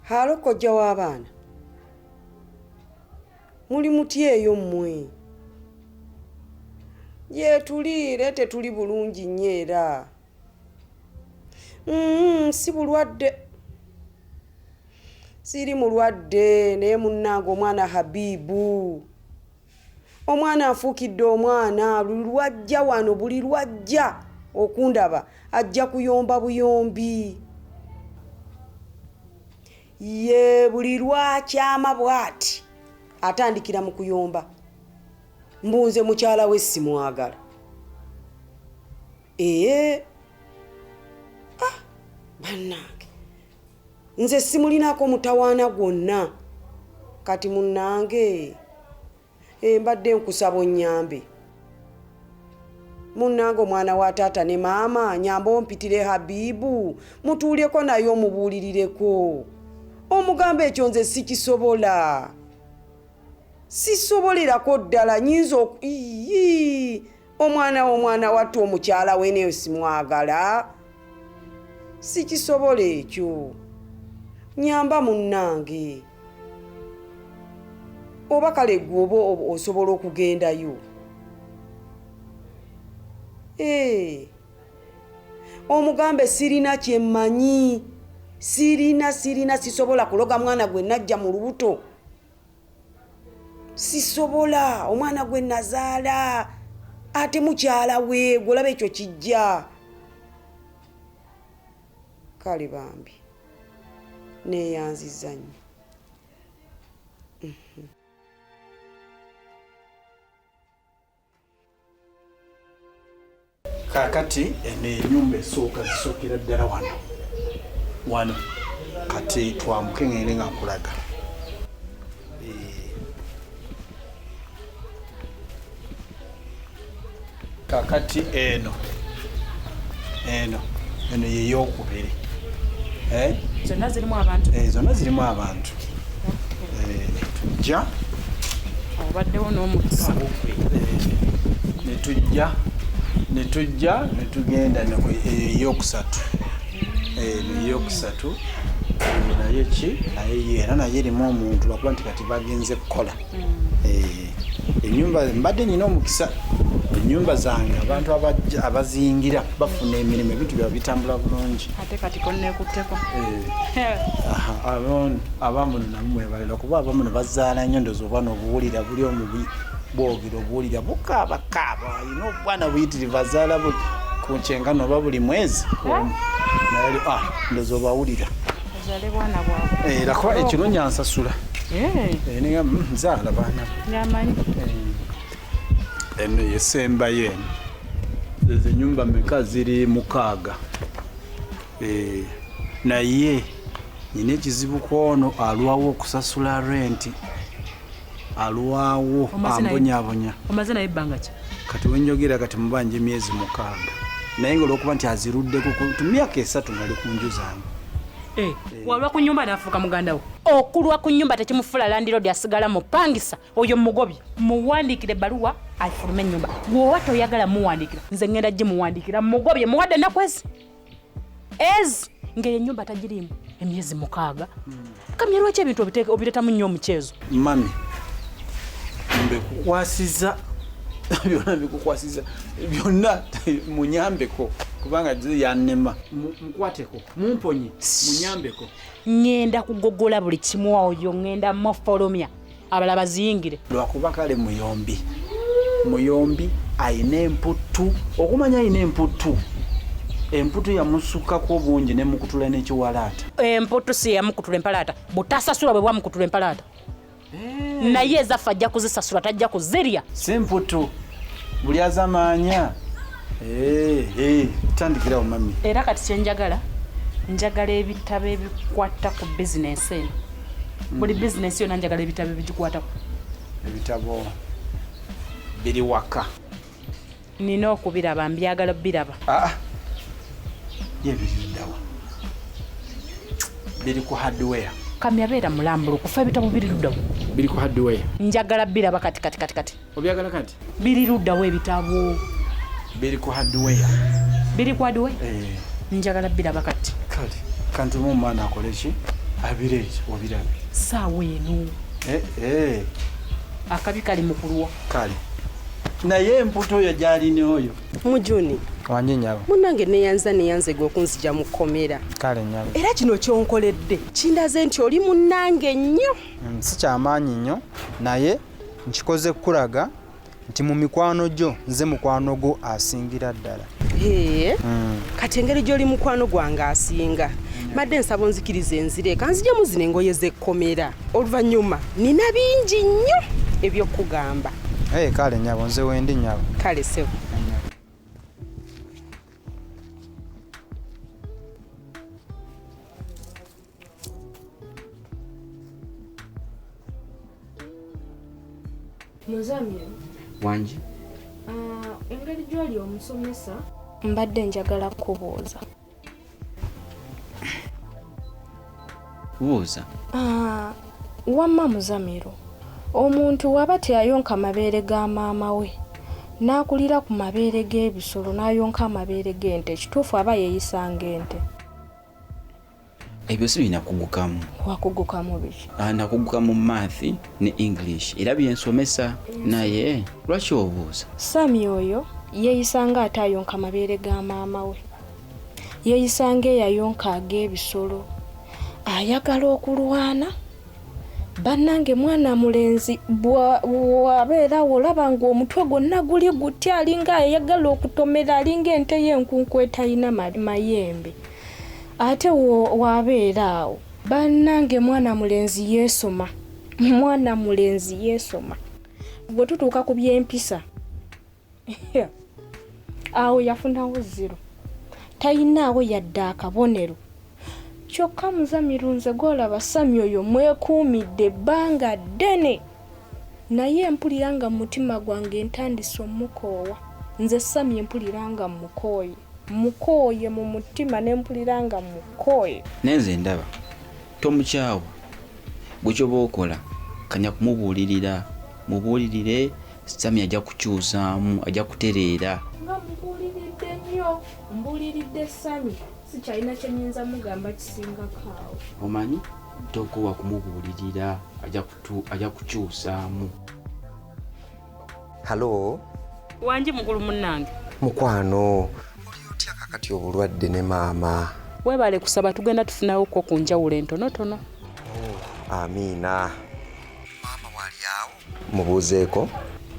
Haalo kojja w'abaana. Muli mutya eyo mmwe? Gyetuli era tetuli bulungi nnyo era. Si bulwadde. Siri mulwadde naye munnange omwana Habibu. Omwana anfuukidde omwana buli lwajja wano buli lwajja okundaba ajja kuyomba buyombi. Ye buli lwakyama bwati atandikira mu kuyomba mbu nze mukyala we simwagala. Ee ah, bannange nze simulinako mutawaana gwonna kati munnange eh, mbadde nkusaba onnyambe munnange omwana wa taata ne maama nyamba ompitire habibu mutuuleko naye omubuulirireko omugambe ekyo nze sikisobola sisobolerako ddala nyinza iyii omwana womwana wattu omukyala we neyo simwagala sikisobola ekyo nyamba munnange oba kale gwe oba osobola okugendayo ee omugambe sirina kyemmanyi sirina sirina sisobola kuloga mwana gwe najja mu lubuto sisobola omwana gwe nazaala ate mukyala we gwolaba ekyo kijja kale bambi neyanziza nnyo. Kakati eno enyumba esooka zisookera ddala wano wano kati twambuke ngende nga nkulaga kakati eno eno eno yeyokubiri eh? zonna zirimu abantu eh, zonna zirimu abantu eh, tujja obaddewo n'omukisa netujja netujja netugenda eyokusatu eyokusatu naye ki naye era naye erimu omuntu lwakuba nti kati bagenze kukola hmm. Enyumba mbadde nina omukisa enyumba zange abantu abaziyingira bafuna emirimu ebintu byabwe bitambula bulungi ate kati konnekutteko eh. Abamuno nabo mwebalira kuba abamuno bazaala nnyo ndoza obwana obuwulira buli omubi bwogera obuwulira bukaabakaaba alina obwana buyitirivu azaala ku kyenkana oba buli mwezi naye ah, ndoza obawulira eh, kuba ekirungi ansasula eh. Eh, nzaala baana eno yesembayo eno ezo enyumba meka ziri mukaaga naye nyina ekizibu kwono alwawo okusasula renti alwawo ambonyabonya. Omaze naye ebbanga ki? Kati wenjogera kati mubanja emyezi mukaaga naye nga olwokuba nti aziruddeko ku myaka esatu ngali ku nju zange. Eh, eh. Walwa ku nyumba nafuuka muganda wo. Okulwa ku nyumba tekimufula landiroodi asigala mupangisa oyo mugobye muwandiikire ebbaluwa afulume ennyumba. Gwoba toyagala muwandiikira nze ngenda gimuwandiikira mugobye muwadde ennaku ezi. Ez ng'eyo ennyumba tagiriimu emyezi mukaaga kamya lwaki ebintu obiretamu nnyo omukyezo mami mbikukwasiza byonna mbikukwasiza byonna munyambeko kubanga yanema mukwateko mumponye munyambeko ŋŋenda kugogola buli kimu oyo ŋŋenda mufolomya abalala baziyingire lwakuba kale muyombi muyombi ayina emputtu okumanya ayina emputtu emputu yamusukako obungi nemukutula nekiwalaata emputu si yamukutula empalaata butasasula bwe bwamukutula empalaata eh. Naye ezaffe ajja kuzisasula tajja kuzirya si mputu buli azamaanya eh, eh, tandikirawo mami era kati kyenjagala njagala ebitabo ebikwata ku bizinensi eno buli bizinensi yonna njagala ebitabo ebigikwatako ebitabo biri waka nina okubiraba mbyagala biraba ah, ah. Ye biri luddawa biri ku hardware kamya beera mulambulukufu ebitabo biri luddawa biri ku hardware njagala biraba kati kati kati kati obyagala kati biri luddawa ebitabo biri ku hardware biri ku hardware eh. Njagala biraba kati kale kantume omwana akole ki Abireeta obirabe. Saawa eno. Akabi kali mu kulwa. Kale. Naye emputo oyo gy'alina oyo. Mujuni. Wanje nnyabo. Munnange neeyanza neeyanze gwe okunzigya mu kkomera. Kale nnyabo. Era kino ky'onkoledde kindaze nti oli munnange nnyo. Si kyamaanyi nnyo naye nkikoze kukulaga nti mu mikwano gyo nze mukwano gwo asingira ddala. Kati engeri gy'oli mukwano gwange asinga, mbadde nsaba onzikirize enzire kanzijemu zino engoye z'ekkomera. Oluvannyuma nina bingi nnyo eby'okugamba. Kale nnyabo, nze wendi nnyabo. Kale ssebo. Muzamiru. Wangi. Engeri gy'oli omusomesa mbadde njagala kubuuza. Buuza. Wamma Muzamiru, omuntu waba teyayonka mabeere ga maama we n'akulira ku mabeere g'ebisolo n'ayonka amabeere g'ente, kituufu aba yeeyisa ng'ente? Ebyo si binakugukamu. Wakugukamu biki? Nakuguka mu math ne English era byensomesa. Naye lwaki obuuza? Sami oyo yeeyisa ng'ate ayonka mabeere ga maama we, yeeyisa ng'eyayonka ag'ebisolo, ayagala okulwana. Bannange mwana mulenzi bw'abeerawo olaba ng'omutwe gwonna guli gutya, alinga ayagala okutomera, alinga ente y'enkunku etalina mayembe. Ate wabeera awo bannange mwana mulenzi yeesoma, mwana mulenzi yeesoma. Bwe tutuuka ku by'empisa awo yafunawo zero, tayinaawo yadde akabonero. Kyokka Muzamiru nze gw'olaba Sami oyo mwekuumidde ebbanga ddene, naye mpulira nga mu mutima gwange ntandise omukoowa. Nze Sami mpulira nga mukooye, mukooye mu mutima ne mpulira nga mukooye. Naye nze ndaba tomukyawa, gwe ky'oba okola kanya kumubuulirira, mubuulirire. Sami ajja kukyusaamu, ajja kutereera. Nga mubuuliridde nnyo, mbuuliridde Sami, sikyalina kye nnyinza mugamba kisingako awo. Omanyi tokoowa kumubuulirira, ajja kukyusaamu. Halo. Wangi mukulu munnange. Mukwano, oli otya kakati obulwadde ne maama? Weebale kusaba, tugenda tufunawoko ku njawulo entonotono. Amiina. Maama wali awo? Mubuuzeeko.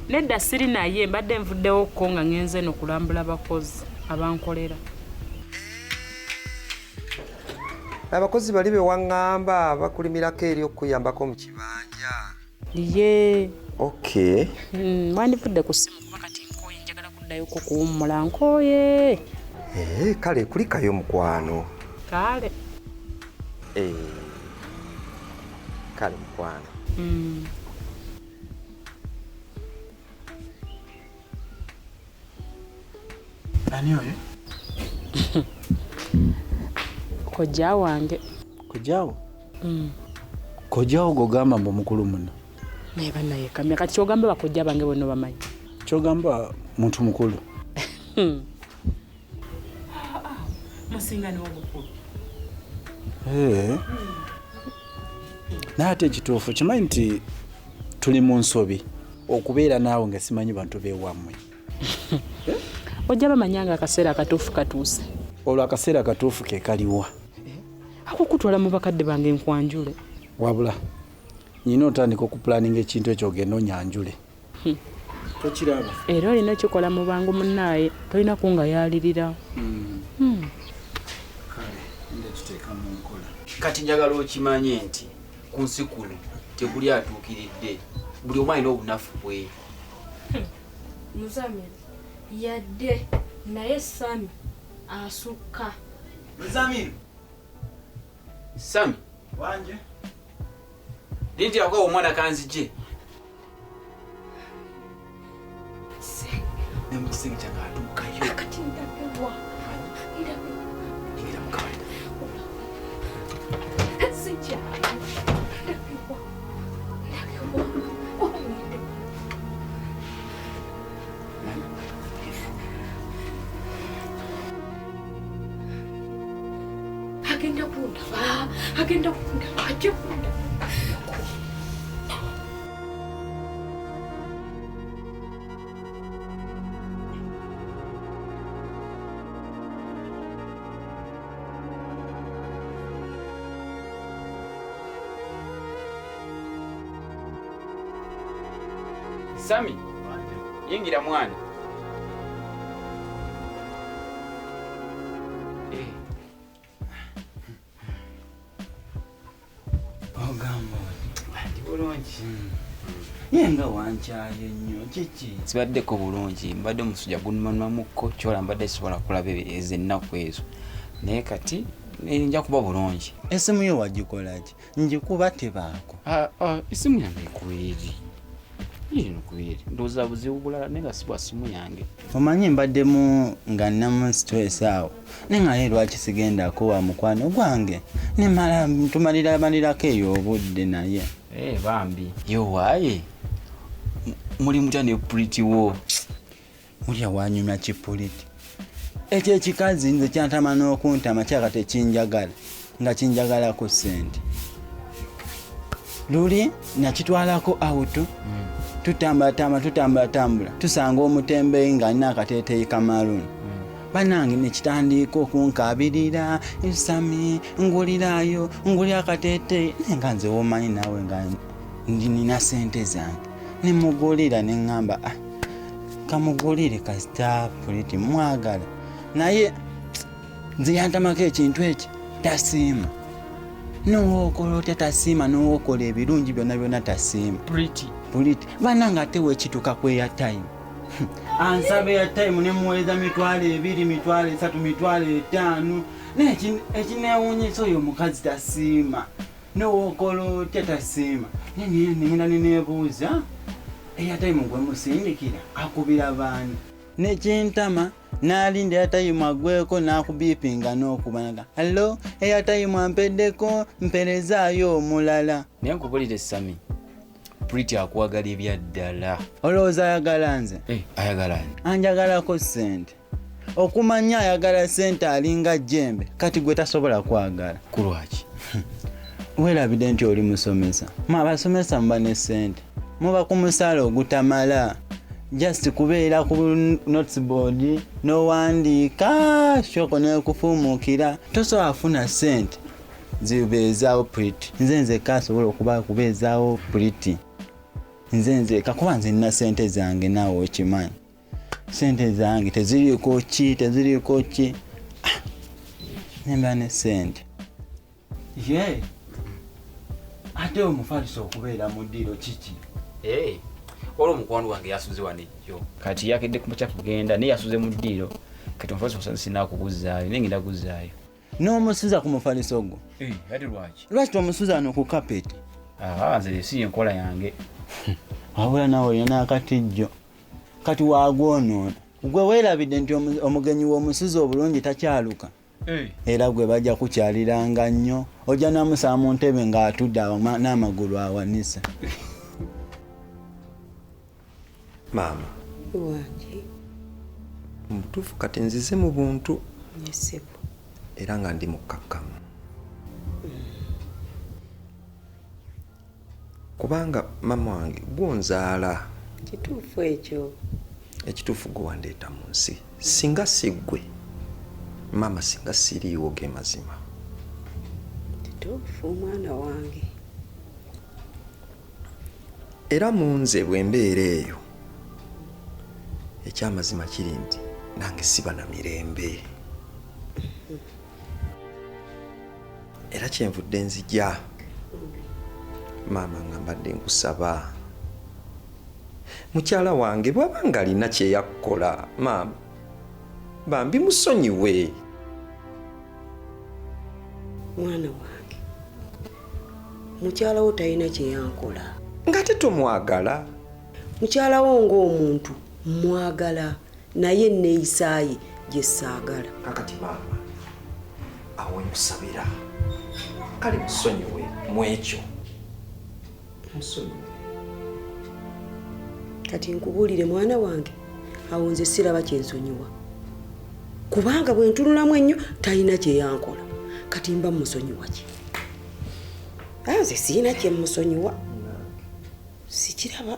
Nedda siri naye, mbadde nvuddewokko nga ngenze no kulambula bakozi abankolera. Abakozi bali be waŋŋamba bakulimirako eri okukuyambako mu kibanja. Ye. Okay. Wandivudde ku ssimu kuba kati nkooye, njagala kuddayoko kuwummula, nkooye. Kale kulikayo mukwano. Kale. Kale mukwano. Ani oyo? Kojja wange. Kojjawo? Kojjawo gogamba mbu mukulu muno. Naye bannaye kamya, kati ky'ogamba bakojja bange bonna bamanyi. Ky'ogamba muntu mukulu. Musinga n'obukulu. Naye ate ekituufu kimanyi nti tuli mu nsobi okubeera naawe nga simanyi bantu b'ewammwe. Ojja bamanya nga akaseera akatuufu katuuse. Olwo akaseera akatuufu ke kaliwa? Akukutwala mu bakadde bange nkwanjule. Wabula nnyina otandika okupulaninga ekintu ekyo ogenda onyanjule. Tokiraba? Era olina okikola mu bangu munnaaye, tolina kungayaalirira. Kale ndakiteeka mu nkola. Kati njagala okimanye nti ku nsi kuno teguli atuukiridde, buli omu alina obunafu bwe. Muzamiru yadde naye Sami asukka. Muzamiru. Sami. Wanje. Linti ako omwana kanzije. Ne mu kisenge kyange atuukayo. Kati ndabewa. Yingira mu kabali. Sijja. Ndabewa. Ndabewa. Agenda kundaba, agenda kundaba, ajja kundaba. Sami, yingira mwana. Ogamba ndi bulungi. Ye nga wankyaye nnyo kiki? Sibaddeko bulungi, mbadde omusujja gunumanumamukko kyola mbadde sisobola kulaba ezo ennaku ezo. Naye kati nja kuba bulungi. Essimu yo wagikola ki? Ngikuba tebaako. Essimu yange ekubeeri. Ino kubeeri. Ndowooza buzibu bulala naye nga si bwa ssimu yange. Omanyi mbaddemu nga nnamu stress awo. Naye nga ye lwaki sigendako wa mukwano gwange? Nemala tumaliramalirako eyo obudde naye. Bambi. Yo waaye. Muli mutya ne puliti wo. Mulya wanyumya kipuliti. Ekyo ekikazi nze kyantama n'okuntama kyaka tekinjagala nga kinjagalako ssente. Luli nakitwalako awutu. Tutambula tusanga omutembeeyi ng'alina akateeteeyi kamaluuni. Bannange ne kitandika okunkaabirira, Sami ngulirayo, ngulira akateeteeyi. Naye nga nze w'omanyi naawe nga nina ssente zange. Ne mugulira ne ŋŋamba kamugulire kasita puliti mwagala. Naye nze yantamako ekintu ekyo tasiima. N'owookola otya tasiima, n'owookola ebirungi byonna byonna tasiima. Puliti. Bannange ate weekituuka ku airtime. Ansaba airtime ne muweereza 20,000, 30,000, 50,000. Naye ekineewuunyisa oyo omukazi tasiima. N'owookola otya tasiima. Naye ngenda ne neebuuza airtime gwe musindikira akubira baani. Nekintama n'alinda airtime aggweko n'akubiipinga n'okubanaga. Hello, airtime ampeddeko mperezaayo omulala. Naye nkubulire Sami, Puliti akwagala ebya ddala. Olowooza ayagala nze? Ayagala nze. Anjagalako ssente. Okumanya ayagala ssente alinga jjembe, kati gwe tasobola kwagala. Ku lwaki? Weerabidde nti oli musomesa. Mwe abasomesa muba ne ssente. Muba ku musaala ogutamala. Just kubeera ku noteboard n'owandiika shoko n'ekufuumuukira. Tosobola kufuna ssente zibeezaawo Puliti. Nze nzekka asobola okubeezaawo Puliti. Nze nzekka kuba nze nina ssente zange naawe okimanyi. Ssente zange teziriiko ki, teziriiko ki. Nemba ne ssente. Ye ate omufaliso okubeera mu ddiiro kiki? Olwo omukwano gwange yasuze wano ejjo. Kati yakedde ku makya kugenda naye yasuze mu ddiiro. Kati omufaliso sinaakuguzaayo naye ngenda guzzaayo. N'omusuza ku mufaliso gwo? Ate lwaki? Lwaki tomusuza wano ku kapeti? Nze si enkola yange. Wabula naawe olina akatijjo. Kati waagwonoona. Gwe weerabidde nti omugenyi w'omusuza obulungi takyaluka. Era gwe bajja kukyaliranga nnyo. Ojja namusaba mu ntebe ng'atudde awo n'amagulu awanise. Maama. Wangi. Mutuufu kati nzize mu buntu. Yesebo. Era nga ndi mukkakkamu. Kubanga mama wange gw'onzaala. Kituufu ekyo. Ekituufu gwe wandeeta mu nsi. Singa si ggwe, maama singa siriiwo ge mazima. Kituufu omwana wange. Era mu nze bwe mbeera eyo, ekyamazima kiri nti nange siba na mirembe. Era kyenvudde nzija. Maama nga mbadde nkusaba. Mukyala wange bw'aba ng'alina kye yakkola, maama, bambi musonyiwe. Mwana wange, mukyala wo talina kye yankola. Ng'ate tomwagala. Mukyala wo ng'omuntu mwagala naye neeyisaaye gye saagala. Kakati maama, awo nkusabira. Kale musonyiwe mu ekyo. Musonyiwe. Kati nkubuulire mwana wange, awo nze siraba kye nsonyiwa. Kubanga bwe ntunulamu ennyo talina kye yankola. Kati mba musonyiwa ki? Nze sirina kye musonyiwa, sikiraba.